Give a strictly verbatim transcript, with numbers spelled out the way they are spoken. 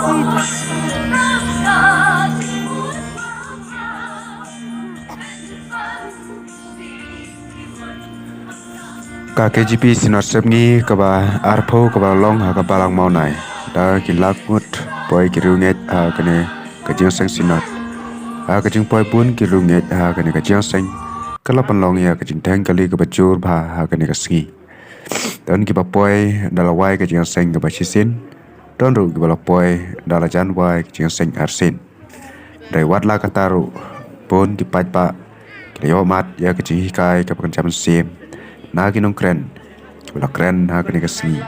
Ka K J P Synod Sepngi kaba arphew kaba long ha ka Balang Mawnai, da ki lak ngut poi ki riewngeit ha kane ka jingïaseng Synod. Ha ka jingpoi bun ki riewngeit ha kane ka jingïaseng, ka la pynlong ïa ka jingdheng kali kaba jur bha ha kane ka sngi. Don kiba poi da la wai ka jingïaseng kaba shisien, don ruh kiba la poi da la jan wai ka jingïaseng arsien. Hynrei wat la katta ruh, bun ki paidbah ki la ïohmad ïa ka jinghikai kaba kynja mynsiem na ki nongkren kiba la kren ha kane ka sngi.